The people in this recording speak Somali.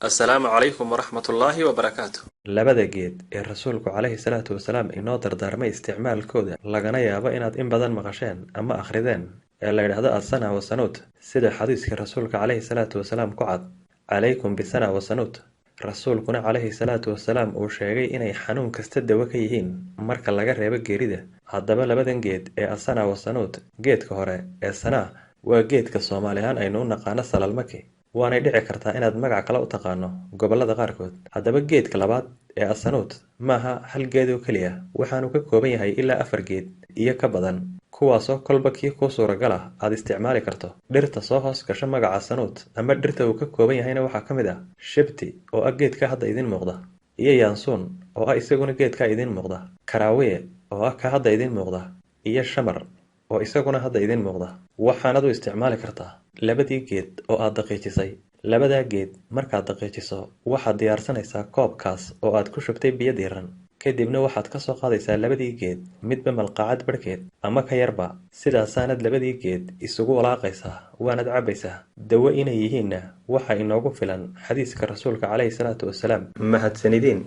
Assalaamu calaykum waraxmatullaahi wabarakaatu. Labada geed ee Rasuulku calayhi salaatu wasalaam inoo dardaarmay isticmaalkooda, lagana yaabo inaad in badan maqasheen ama akhrideen, ee la yidhaahdo asana wasanuut, sida xadiiska Rasuulka calayhi salaatu wasalaam ku cad, calaykum bisana wasanuut, Rasuulkuna calayhi salaatu wasalaam uu sheegay inay xanuun kasta dawo ka yihiin marka laga reebo geerida. Haddaba labadan geed ee asana wasanuut, geedka hore ee sanaa waa geedka Soomaali ahaan aynu u naqaano salalmaki, waanay dhici kartaa inaad magac kale u taqaano gobollada qaarkood. Haddaba geedka labaad ee asanuut maaha hal geed oo keliya, waxaanu ka kooban yahay ilaa 4 geed iyo ka badan, kuwaasoo kolba kii kuu suuragal ah aad isticmaali karto. Dhirta soo hoos gasho magaca sanuut ama dhirta uu ka kooban yahayna waxaa ka mid ah shibti oo ah geedka hadda idiin muuqda, iyo yaansuun oo ah isaguna geedka idiin muuqda, karaawiye oo ah ka hadda idiin muuqda, iyo shamar oo isaguna hadda idiin muuqda. Waxaanad u isticmaali kartaa labadii geed oo aad daqiijisay. Labadaa geed markaad daqiijiso, waxaad diyaarsanaysaa koobkaas oo aad ku shubtay biyo diiran. Kadibna waxaad ka soo qaadaysaa labadii geed midba malqaacad barhkeed ama ka yarba. Sidaasaanad labadii geed isugu walaaqaysaa, waanad cabbaysaa. Dawo inay yihiinna waxa inoogu filan xadiiska Rasuulka calayhi salaatu wasalaam. Mahadsanidiin.